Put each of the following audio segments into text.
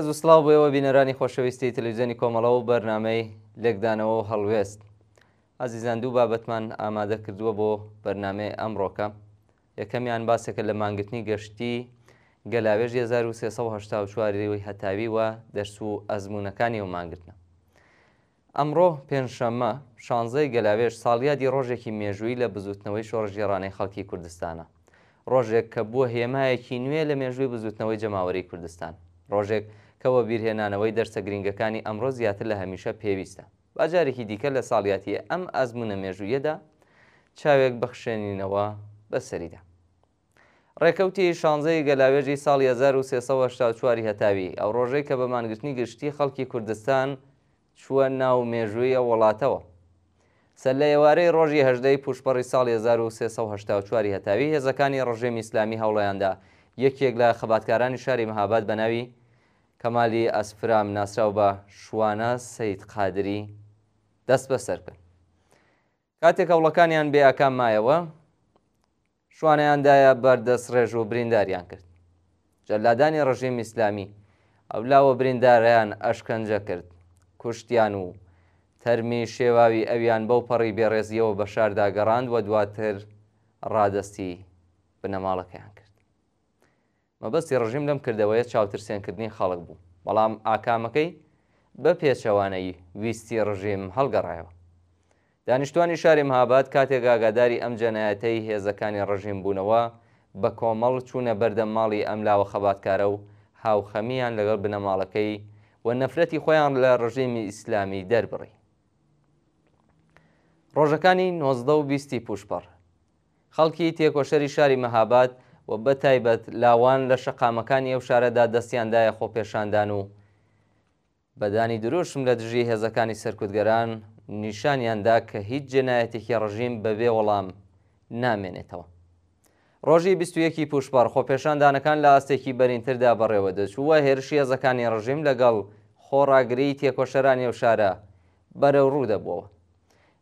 ڕێز و سڵاو بۆ ئێوە بینەرانی خۆشەویستی تەلەڤیزیۆنی کۆمەڵە و بەرنامەی لێکدانەوە و هەڵوێست. ئازیزان دوو بابەتمان ئامادە کردووە بۆ بەرنامەی ئەمڕۆکە. یەکەمیان باسێکە لە مانگرتنی گەشتی گەلاوێژی 1384 هەتاوی و دەرس و ئەزموونەکانی ئەو مانگرتنە. ئەمڕۆ پێنجشەممە، شانزەی گەلاوێژ ساڵیادی ڕۆژێکی مێژوویی لە بزووتنەوەی شۆڕشگێڕانەی خەڵکی کوردستانە. ڕۆژێک کە بووە هێمایەکی نوێ لە مێژووی بزووتنەوەی جەماوەریی کوردستان. ڕۆژێک کە وەبیرهێنانەوەی دەرسە گرینگەکانی ئەمڕۆ زیاتر لە هەمیشە پێویستە. با جارێکی دیکە لە ساڵیاتی ئەم ئەزموونە مێژووییەدا چاوێک بخشێنینەوە بە سەریدا. ڕێکەوتی شانزە ی گەلاوێژی ساڵی 1384 ی هەتاوی، ئەو ڕۆژەی کە بە مانگرتنی گشتی خەڵکی کوردستان چووە ناو مێژووی ئەو وڵاتەوە. سەر لە ئێوارەی ڕۆژی 18 ی پووشپەڕی ساڵی 1384 ی هەتاوی هێزەکانی ڕژێمی ئیسلامی هەوڵیاندا یەکێک لە خەباتکارانی شاری مهاباد بە ناوی کەمالی ئەسفرام ناسراو بە شوانە سەید قادری دەستبەسەر بکەن. کاتێک هەوڵەکانیان بێ ئاکام مایەوە، شوانەیان دایە بەر دەستڕێژ و برینداریان کرد. جەلادانی ڕژێمی ئیسلامی ئەو لاوە بریندارەیان ئەشکەنجە کرد، کوشتیان و تەرمی شێواوی ئەویان بەو پەڕی بێڕێزییەوە بە شاردا گەڕاند و دواتر ڕادەستی بنەماڵەکەیان کرد. مەبەستی ڕژیم لەم کردەوەیە چاوترسێنکردنی خەڵک بوو، بەڵام ئاکامەکەی بە پێچەوانەی ویستی ڕژیم هەڵگەڕایەوە. دانیشتوانی شاری مهاباد کاتێک ئاگاداری ئەم جەنایەتەی هێزەکانی ڕژیم بوونەوە، بە کۆمەڵ چوونە بەردەم ماڵی ئەم لاوە خەباتکارە و هاوخەمییان لەگەڵ بنەماڵەکەی و نەفرەتی خۆیان لە ڕژیمی ئیسلامی دەربڕی. ڕۆژەکانی 19 و 20 ی پووشپەڕ، خەڵکی تێکۆشەری شاری مەهاباد و بە تایبەت لاوان لە شەقامەکانی ئەو شارەدا دەستیان دایە خۆپێشاندان و بە دانی دروشم لە دژی هێزەکانی سەرکوتگەران نیشانیان دا کە هیچ جەنایەتێکی ڕژیم بە بێ وەڵام نامێنێتەوە. ڕۆژی 21 ی پووشپەڕ خۆپێشاندانەکان لە ئاستێکی بەرینتردا بەڕێوە دەچوو و هێرشی هێزەکانی ڕژیم لەگەڵ خۆڕاگریی تێکۆشەرانی ئەو شارە بەرەوڕوو دەبووەوە.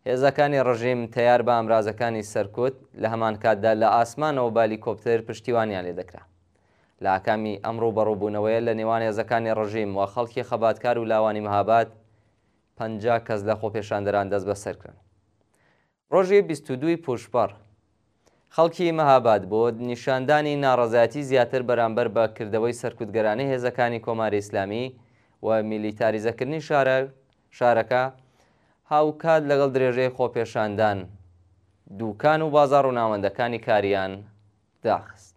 هێزەکانی ڕژیم تەیار بە ئامرازەکانی سەرکوت، لە هەمانکاتدا لە ئاسمانەوە بە هەلیکۆپتر پشتیوانیان لێ دەکرا. لە ئاکامی ئەم ڕووبەڕووبوونەوەیە لە نێوان هێزەکانی ڕژیم و خەڵکی خەباتکار و لاوانی مهاباد، 50 کەس لە خۆپێشاندەران دەستبەسەر کران. ڕۆژی 22 ی پووشپەڕ، خەڵکی مهاباد بۆ نیشاندانی ناڕەزایەتی زیاتر بەرامبەر بە کردەوەی سەرکوتگەرانەی هێزەکانی کۆماری ئیسلامی و میلیتاریزەکردنی شارەکە، هاوکات لەگەڵ درێژەی خۆپێشاندان، دووکان و بازاڕ و ناوەندەکانی کاریان داخست.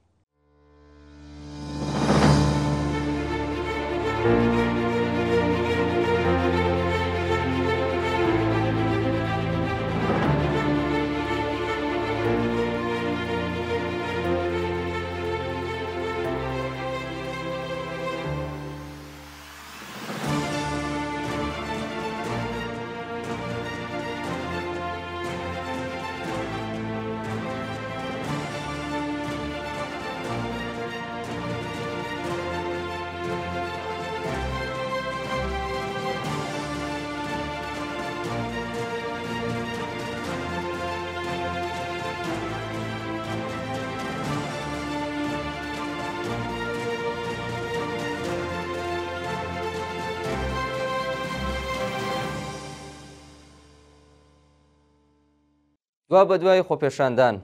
دوابەدوای خۆپێشاندان،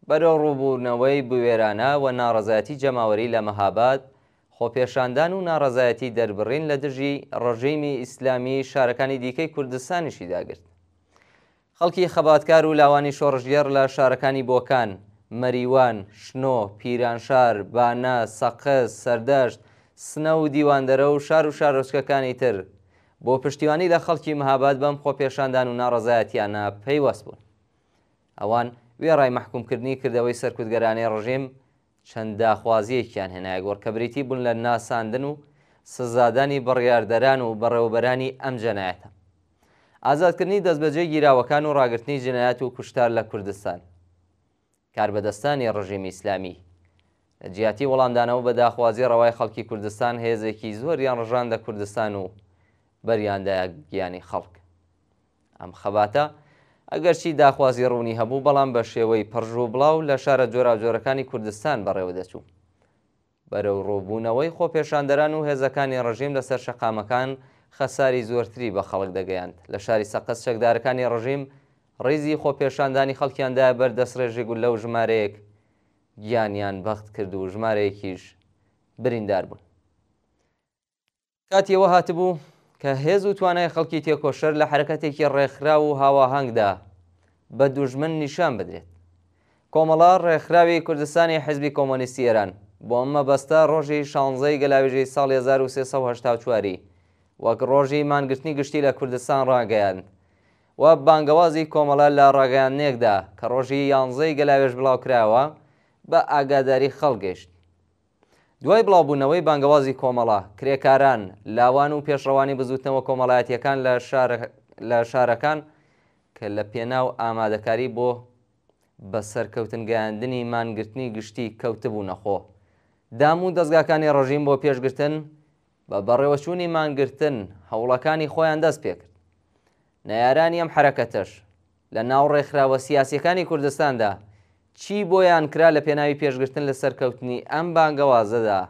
بەرەوڕووبوونەوەی بوێرانە و ناڕەزایەتی جەماوەری لە مەهاباد، خۆپێشاندان و ناڕەزایەتی دەربڕین لە دژی ڕژیمی ئیسلامی شارەکانی دیکەی کوردستانیشی داگرت. خەڵکی خەباتکار و لاوانی شۆڕشگێڕ لە شارەکانی بۆکان، مەریوان، شنۆ، پیرانشار، بانە، سەقز، سەردەشت، سنە و دیواندەرە و شار و شارۆچکەکانی تر بۆ پشتیوانی لە خەڵکی مهاباد بەم خۆپێشاندان و ناڕەزایەتییانە پەیوەست بوون. ئەوان وێڕای مەحکوومکردنی کردەوەی سەرکوتگەرانەی ڕژیم، چەند داخوازییەکیان هێنایە گۆڕ کە بریتی بوون لە ناساندن و سزادانی بڕیاردەران و بەڕێوەبەرانی ئەم جەنایەتە. ئازادکردنی دەستبەجێی گیراوەکان و ڕاگرتنی جنایەت و کوشتار لە کوردستان. کاربەدەستانی ڕژیمی ئیسلامی لە جیاتی وەڵامدانەوە بە داخوازی ڕەوای خەڵکی کوردستان هێزێکی زۆریان ڕژاندە کوردستان و بەریاندایە گیانی خەڵک. ئەم خەباتە ئەگەرچی داخوازی ڕوونی هەبوو بەڵام بە شێوەی پڕژ و بڵاو لە شارە جۆراوجۆرەکانی کوردستان بەڕێوە دەچوو. بەرەوڕووبوونەوەی خۆپێشاندەران و هێزەکانی ڕژیم لەسەر شەقامەکان خەساری زۆرتری بە خەڵک دەگەیاند. لە شاری سەقز چەکدارەکانی ڕژیم ڕیزی خۆپێشاندانی خەڵکیان دایە بەر دەستڕێژی گوللە و ژمارەیەک گیانیان بەخت کرد و ژمارەیەکیش بریندار بوون. کاتی ئەوە هاتبوو کە هێز و توانای خەڵکی تێکۆشەر لە حەرەکەتێکی ڕێکخراو و هاواهەنگدا بە دوژمن نیشان بدرێت. کۆمەڵە ڕێکخراوی کوردستانی حیزبی کۆمۆنیستی ئێران بۆ ئەم مەبەستە ڕۆژی شانزەی گەلاوێژی ساڵی 1384 ی وەک ڕۆژی مانگرتنی گشتی لە کوردستان ڕاگەیاند و بانگەوازی کۆمەڵە لە ڕاگەیاندنێکدا کە ڕۆژی یانزەی گەلاوێژ بڵاوکرایەوە بە ئاگاداری خەڵک گەیشت. دوای بڵاوبوونەوەی بانگەوازی کۆمەڵە، کرێکاران، لاوان و پێشڕەوانی بزووتنەوە کۆمەڵایەتییەکان لە شارەکان کە لە پێناو ئامادەکاری بۆ بە سەرکەوتن گەیاندنی مانگرتنی گشتی کەوتبوونە خۆ دام و دەزگاکانی ڕژیم بۆ پێشگرتن بە بەڕێوەچوونی مانگرتن هەوڵەکانی خۆیان دەست پێکرد. نەیارانی ئەم حەرەکەتەش لە ناو ڕێکخراوە سیاسیەکانی کوردستاندا چی بۆیان کرا لە پێناوی پێشگرتن لە سەرکەوتنی ئەم بانگەوازەدا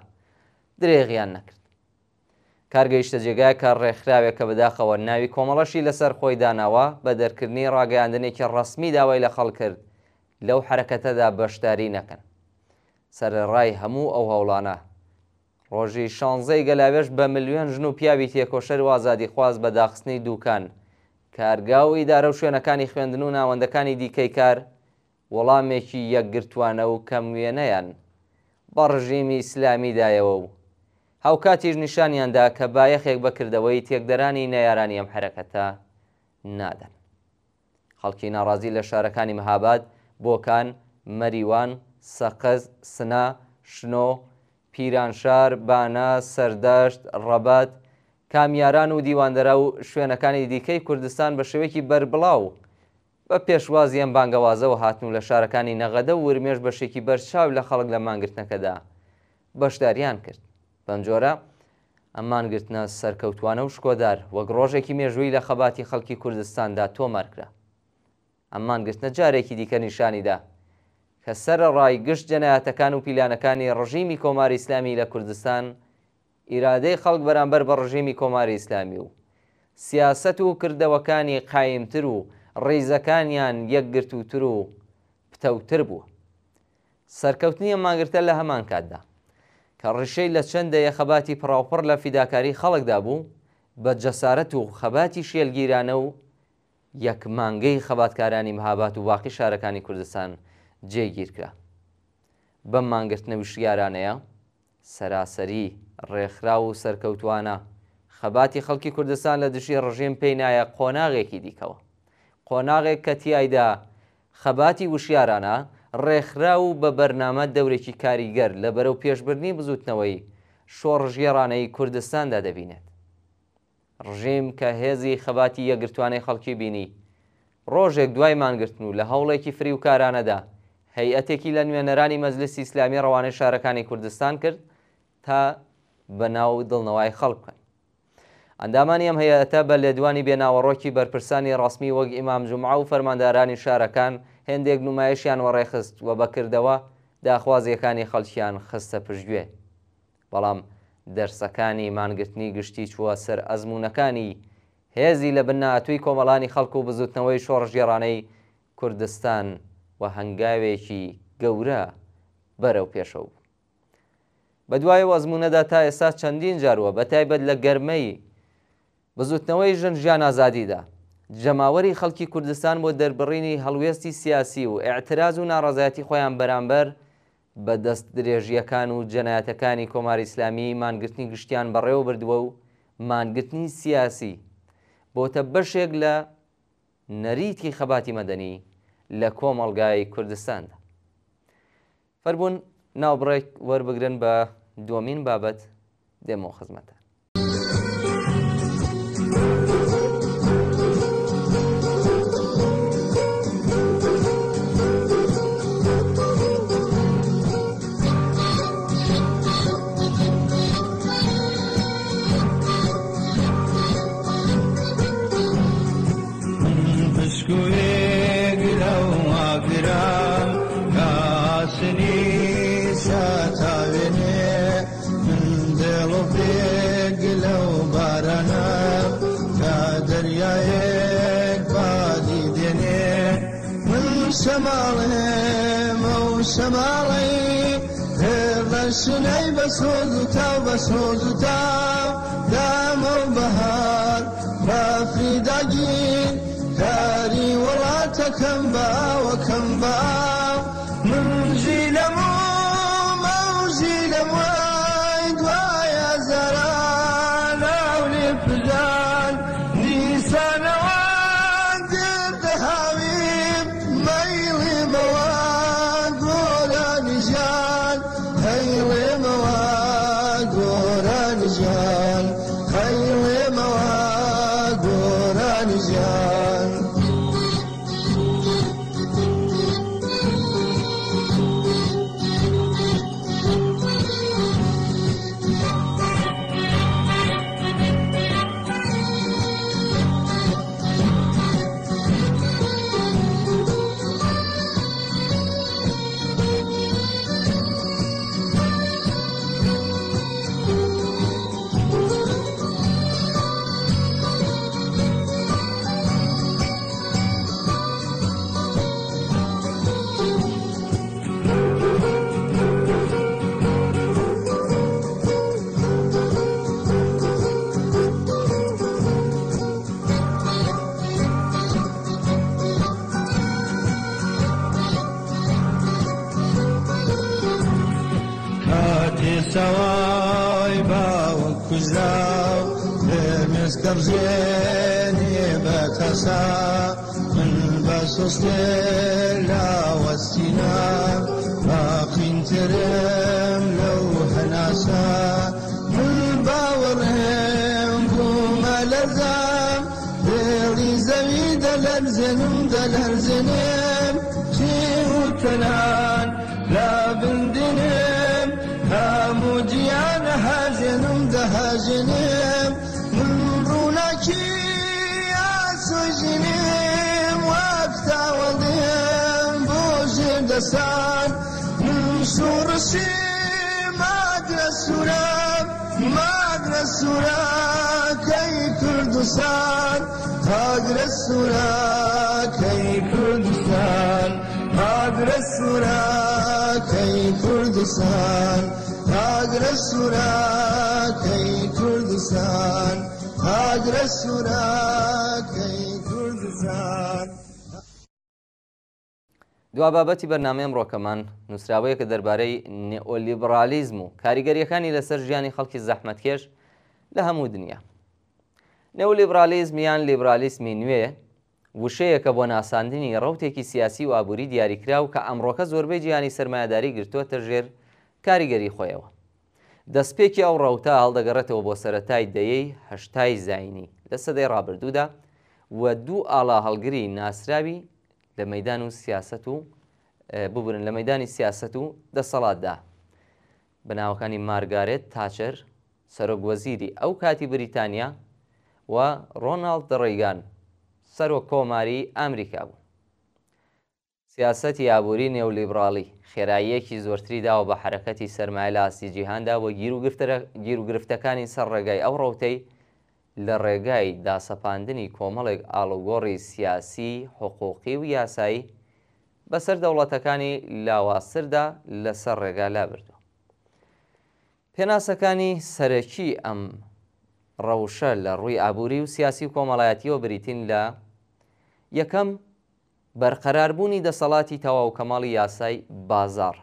درێغیان نەکرد. کار گەیشتە جێگایەک کە ڕێکخراوێک کە بەداخەوە ناوی کۆمەڵەشی لەسەر خۆی داناوە بە دەرکردنی ڕاگەیاندنێکی ڕەسمی داوای لە خەڵک کرد لەو حەرەکەتەدا بەشداری نەکەن. سەرەڕای هەموو ئەو هەوڵانە ڕۆژی شانزەی گەلاوێژ بە ملیۆن ژن و پیاوی تێکۆشەر و ئازادیخواز بە داخستنی دووکان، کارگا و ئیدارە و شوێنەکانی خوێندن و ناوەندەکانی دیکەی کار، وەڵامێکی یەکگرتووانە و کەم وێنەیان بە ڕژیمی ئیسلامی دایەوە و هاوکاتیش نیشانیان دا کە بایەخێک بە کردەوەی تێکدەرانی نەیارانی ئەم حەرەکەتە نادەن. خەڵکی ناڕازی لە شارەکانی مهاباد، بۆکان، مەریوان، سەقز، سنە، شنۆ، پیرانشار، بانە، سەردەشت، ڕەبەت، کامیاران و دیواندەرە و شوێنەکانی دیکەی کوردستان بە شێوەیەکی بەربڵاو بە پێشوازی ئەم بانگەوازەوە هاتن و لە شارەکانی نەغەدە و ورمێش بەشێکی بەرچاو لە خەڵک لە مانگرتنەکەدا بەشداریان کرد. بەمجۆرە ئەم مانگرتنە سەرکەوتوانە و شکۆدار وەک ڕۆژێکی مێژوویی لە خەباتی خەڵکی کوردستاندا تۆمارکرا. ئەم مانگرتنە جارێکی دیکە نیشانی دا کە سەرەڕای گشت جەنایەتەکان و پیلانەکانی ڕژیمی کۆماری ئیسلامی لە کوردستان، ئیرادەی خەڵک بەرامبەر بە ڕژیمی کۆماری ئیسلامی و سیاسەت و کردەوەکانی قایمتر و ڕیزەکانیان یەکگرتووتر و پتەوتر بووە. سەرکەوتنی ئەم مانگرتە لە هەمان کاتدا کە ڕیشەی لە چەند دەیە خەباتی پڕاوپڕ لە فیداکاری خەڵکدا بوو، بە جەسارەت و خەباتی شێلگیرانە و یەک مانگەی خەباتکارانی مهابات و باقی شارەکانی کوردستان جێگیر کرا. بەم مانگرتنە وشیارانەیە، سەراسەری، ڕێکخراو و سەرکەوتووانە، خەباتی خەڵکی کوردستان لە دژی ڕژیم پێی نایە قۆناغێکی دیکەوە. قۆناغێک کە تیایدا خەباتی وشیارانە، ڕێکخراو و بە بەرنامە دەورێکی کاریگەر لە بەرەو پێشبردنی بزووتنەوەی شۆڕشگێڕانەی کوردستاندا دەبینێت. ڕژیم کە هێزی خەباتی یەکگرتوانەی خەڵکی بینی، ڕۆژێک دوای مانگرتن و لە هەوڵێکی فریوکارانەدا هەیئەتێکی لە نوێنەرانی مەجلسی ئیسلامی ڕەوانەی شارەکانی کوردستان کرد تا بە ناو دڵنەوای خەڵک بکەن. ئەندامانی ئەم هەیئەتە بە لێدوانی بێ ناوەڕۆکی بەرپرسانی ڕەسمی وەک ئیمام جومعە و فەرماندارانی شارەکان هێندێک نومایشیان وەڕێخست و بە کردەوە داخوازییەکانی خەڵکیان خستە پشتگوێ. بەڵام دەرسەکانی مانگرتنی گشتی چووە سەر ئەزموونەکانی هێزی لە بن نەهاتووی کۆمەڵانی خەڵک و بزووتنەوەی شۆڕشگێڕانەی کوردستان و هەنگاوێکی گەورە بەرەو پێشەوە بوو. بە دوای ئەو ئەزموونەدا تا ئێستا چەندین جار و بە تایبەت لە گەرمەی بزووتنەوەی ژن ژیان ئازادیدا جەماوەری خەڵکی کوردستان بۆ دەربڕینی هەڵوێستی سیاسی و ئیعتراز و ناڕەزایەتی خۆیان بەرامبەر بە دەست درێژییەکان و جەنایەتەکانی کۆماری ئیسلامی مانگرتنی گشتیان بەڕێوە بردووە و مانگرتنی سیاسی بۆتە بەشێک لە نەریتی خەباتی مەدەنی لە کۆمەڵگای کوردستاندا. فەرموون ناوبڕێک وەربگرن بە دووەمین بابەت دێمەوە خزمەتان. شەماڵێم ئەو شەماڵەی هێڵە شنەی بە سۆز و تاو بە سۆز و تاو دامە و بەهار بەفری داگیر کاری وڵاتەکەم باوەکەم باو من ژیلەم و مەوژیلەم وای دوای هەزاران ئاو لێ پرژان دیسانەوە گردەهاویم مەیڵێمەوە گۆرانی ژیان هەیڵێمەوە گۆرانی ژیان هەیڵێمەوە گۆرانی ژیان. سەوای باوە کوژراو فرمێسکەڕژێنێ بە تەسا من بە سوستێ لاوەستینا باقینترم لەو هەناسە من باوەڕێم بوومە لەرزام دێڵی زەوی دەلەرزێنم دەلەرزێنم چی وتەنان لابندنم هەموو گیان هەژێنم دەهەژێنم من ڕووناکی ئاسۆژینم وەک تاوەدێم بۆ ژێر دەسان من شۆڕشی مادرە سوورم مادرە سوورەکەی کوردستان ئاگرە سوورەکەی کوردستان ئاگرە سوورەکەی کوردستان ئاگرە سوورەکەی کوردستان ئاگرە سوورەکەی کوردستان. دوا بابەتی بەرنامەی ئەمڕۆکەمان نووسراوەیەکە دەربارەی نئۆلیبرالیزم و کاریگەریەکانی لەسەر ژیانی خەڵکی زەحمەتکێش لە هەموو دنیا. نئۆلیبرالیزم یان لیبرالیسمی نوێ وشەیەکە بۆ ناساندنی ڕەوتێکی سیاسی و ئابووری دیاریکراو کە ئەمڕۆکە زۆربەی جیهانی سەرمایەداری گرتووەتە ژێر کاریگەری خۆیەوە. دەستپێکی ئەو ڕەوتە هەڵدەگەڕێتەوە بۆ سەرەتای دەیەی هەشتای زایینی لە سەدەی ڕابردوودا و دوو ئاڵا هەڵگری ناسراوی لە مەیدان و سیاسەت و ببورن لە مەیدانی سیاسەت و دەسەڵاتدا بە ناوەکانی مارگارێت تاچەر سەرۆک وەزیری ئەو کاتی بریتانیا و ڕۆناڵد ڕیگان سەرۆک کۆماری ئەمریکا بوو. سیاسەتی ئابووری نێولیبراڵی خێراییەکی زۆرتری داوە بە حەرەکەتی سەرمایە لە ئاستی جیهاندا و گیروگرفتەکانی سەر ڕێگای ئەو ڕەوتەی لە ڕێگای داسەپاندنی کۆمەڵێک ئاڵوگۆڕی سیاسی، حقوقی و یاسایی بەسەر دەوڵەتەکانی لاوازتردا لەسەر ڕێگا لابردووە. پێناسەکانی سەرەکی ئەم ڕەوشە لە ڕووی ئابووری و سیاسی و کۆمەڵایەتیەوە بریتین لە: یەکەم، بەرقەراربوونی دەسەڵاتی تەواو کەماڵی یاسای بازاڕ،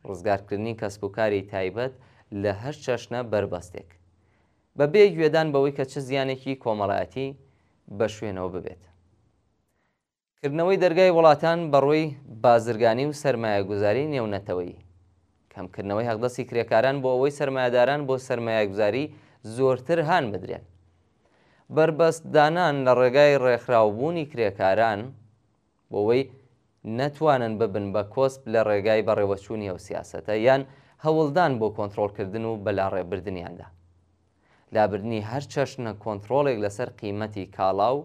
ڕزگارکردنی کەسب و کاری تایبەت لە هەر چەشنە بەربەستێک، بە بێ گوێدان بەوەی کە چ زیانێکی کۆمەڵایەتی بە شوێنەوە ببێت. کردنەوەی دەرگای وڵاتان بەڕووی بازرگانی و سەرمایەگوزاری نێونەتەوەیی. کەمکردنەوەی حەقدەستی کرێکاران بۆ ئەوەی سەرمایەداران بۆ سەرمایەگوزاری زۆرتر هان بدرێن. بەربەست دانان لە ڕێگای ڕێکخراوبوونی کرێکاران بۆ ئەوەی نەتوانن ببن بە کۆسپ لە ڕێگای بەڕێوەچوونی ئەو سیاسەتە یان هەوڵدان بۆ کۆنترۆڵکردن و بەلاڕێبردنیاندا. لابردنی هەر چەشنە کۆنترۆڵێک لەسەر قیمەتی کاڵا و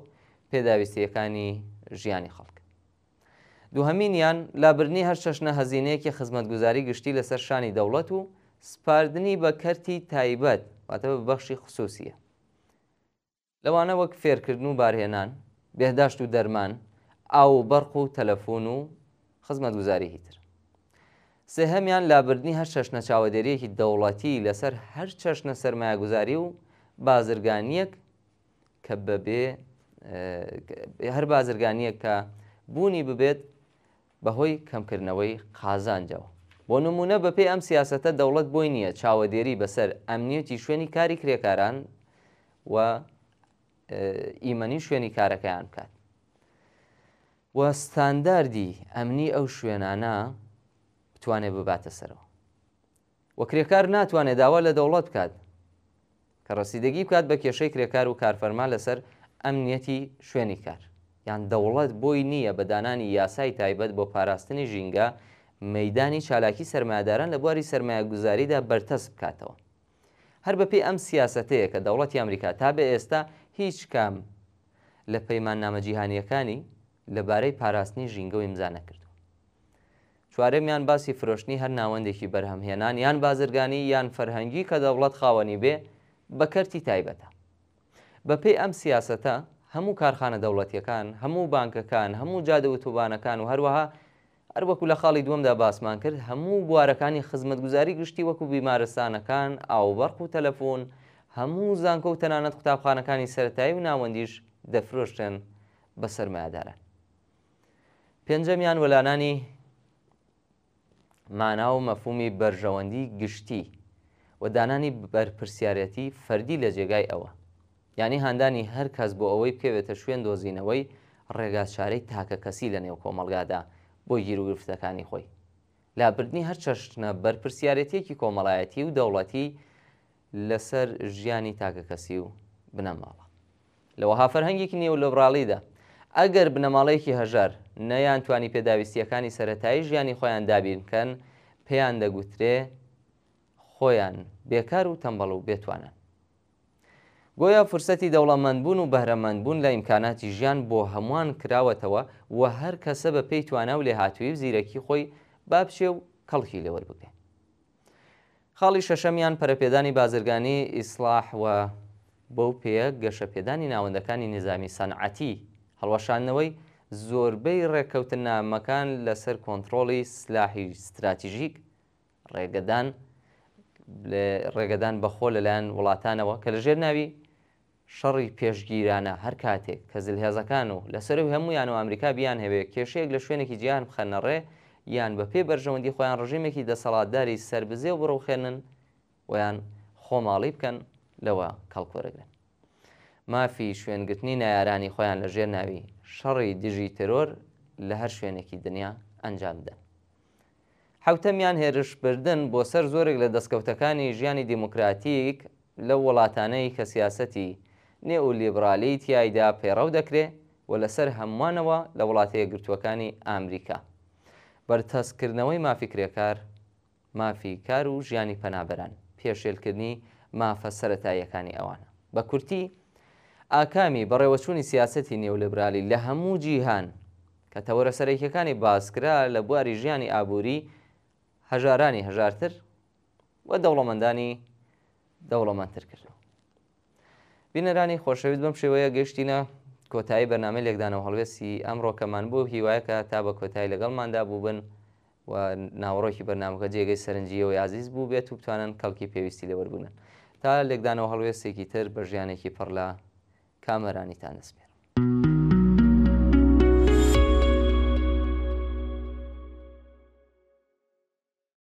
پێداویستییەکانی ژیانی خەڵک. دووهەمینیان، لابردنی هەر چەشنە هەزینەیەکی خزمەتگوزاری گشتی لەسەر شانی دەوڵەت و سپاردنی بە کەرتی تایبەت، واتە بە بەخشی خسوسییە. لەوانە وەک فێرکردن و بارهێنان، بێهداشت و دەرمان، ئاو و بەرق و تەلەفون و خزمەتگوزاریی تر. سێهەمیان لابردنی هەر چەشنە چاوەدێرییەکی دەوڵەتی لەسەر هەر چەشنە سەرمایەگوزاری و بازرگانییەک کە بەبێ هەر بازرگانییەک کە بوونی ببێت بەهۆی کەمکردنەوەی قازانجەوە. بۆ نموونە بەپێی ئەم سیاسەتە دەوڵەت بۆی نییە چاوەدێری بەسەر ئەمنیەتی شوێنی کاری کرێکاران و ئیمەنی شوێنی کارەکەیان بکات و ستانداردی ئەمنی ئەو شوێنانە بتوانێت بباتە سەرەوە و کرێکار ناتوانێت داوا لە دەوڵەت بکات کە ڕەسیدەگی بکات بە کێشەی کرێکار و کارفەرما لەسەر ئەمنیەتی شوێنی کار، یان دەوڵەت بۆی نییە بە دانانی یاسای تایبەت بۆ پاراستنی ژینگە مەیدانی چالاکی سەرمایەداران لە بواری سەرمایەگوزاریدا بەرتەسک بکاتەوە. هەر بەپێی ئەم سیاسەتەیە کە دەوڵەتی ئەمریکا تا بە ئێستا هیچ کام لە پەیماننامە جیهانییەکانی لە بارەی پاراستنی ژینگەوە ئیمزا نەکردووە. چوارەمیان باسی فرۆشتنی هەر ناوەندێکی بەرهەمهێنان یان بازرگانی یان فەرهەنگی کە دەوڵەت خاوەنی بێ بە کەرتی تایبەتە. بە پێی ئەم سیاسەتە هەموو کارخانە دەوڵەتیەکان، هەموو بانکەکان، هەموو جادە ئوتوبانەکان و هەروەها هەر وەکو لە خاڵی دووەمدا باسمان کرد هەموو بوارەکانی خزمەتگوزاری گشتی وەکو بیمارستانەکان، ئاو و بەرق و تەلەفون، هەموو زانکۆ و تەنانەت قوتابخانەکانی سەرەتایی و ناوەندیش دەفرۆشرێن بە سەرمایەداران. پێنجەمیان وەلانانی مانا و مەفهومی بەرژەوەندی گشتی و دانانی بەرپرسیارەتی فەردی لە جێگای ئەوە. یانی هاندانی هەر کەس بۆ ئەوەی بکەوێتە شوێن دۆزینەوەی ڕێگاچارەی تاکەکەسی لە نێو کۆمەڵگادا بۆ گیروگرفتەکانی خۆی. لابردنی هەر چەشنە بەرپرسیارێتیەکی کۆمەڵایەتی و دەوڵەتی لەسەر ژیانی تاکەکەسی و بنەماڵە. لە وەها فەرهەنگێکی نیۆلیبراڵیدا، ئەگەر بنەماڵەیەکی هەژار نەیانتوانی پێداویستییەکانی سەرەتایی ژیانی خۆیان دابین بکەن، پێیان دەگوترێ خۆیان بێکار و تەمبەڵ و بێتوانان. گۆیا فرسەتی دەوڵەمەندبوون و بەهرەمەندبوون لە ئیمکاناتی ژیان بۆ هەمووان کراوەتەوە و هەر کەسە بە پێی توانا و لێهاتوویی و زیرەکی خۆی با بچێ و کەڵکی لێ وەربگرێ. خاڵی شەشەمیان پەرەپێدانی بازرگانی ئیسڵاح و بەو پێیە گەشەپێدانی ناوەندەکانی نیزامی سەنعەتی، هەڵوەشاندنەوەی زۆربەی ڕێککەوتننامەکان لەسەر کۆنتڕۆڵی سلاحی ستراتیژیک، ڕێگەدان ڕێگەدان بە خۆ لەلایەن وڵاتانەوە کە لەژێر ناوی شەڕی پێشگیرانە هەر کاتێک کە زلهێزەکان و لە سەروی هەموویانەوە ئەمریکا بیانهەوێ کێشەیەک لە شوێنێکی جیهان بخەنە ڕێ یان بە پێی بەرژەوەندی خۆیان ڕژیمێکی دەسەڵاتداری سەربزێو بڕوخێنن و یان خۆماڵی بکەن لەوە کەڵک وەرەگرن. مافی شوێنگرتنی نەیارانی خۆیان لە ژێر ناوی شەڕی دژی تێرۆر لە هەر شوێنێکی دنیا ئەنجام بدەن. حەوتەمیان هێرشبردن بۆ سەر زۆرێک لە دەستکەوتەکانی ژیانی دیموکراتیک لەو وڵاتانەی کە سیاسەتی نێئولیبرالی تیایدا پەیڕەو دەکرێ و لەسەر هەمووانەوە لە وڵاتە یەکگرتووەکانی ئامریکا. بەرتەسککردنەوەی مافی کرێکار، مافی کار و ژیانی پەنابەران، پێشێلکردنی مافە سەرەتاییەکانی ئەوانە. بە کورتی، ئاکامی بەڕێوەچوونی سیاسەتی نێولیبرالی لە هەموو جیهان کە تەوەرە سەرەکیەکانی باسکرا لە بواری ژیانی ئابووری هەژارانی هەژارتر و دەوڵەمەندانی دەوڵەمەندتر کردووە. بینەرانی خۆشەویست بەم شێوەیە گەشتینە کۆتایی بەرنامەی لێکدانەوە هەڵوێستی ئەمڕۆکەمان بۆ هیوایەکە تا بە کۆتایی لەگەڵماندا بووبن و ناوەڕۆکی بەرنامەکە جێگەی سەرنجیەوەی ئازیز بوو بێت و بتوانن کەڵکی پێویستی لێوەربگرن تا لێکدانەوە هەڵوێستێکی تر بە ژیانێکی پڕ لە کامەرانیتان دەسپێرم.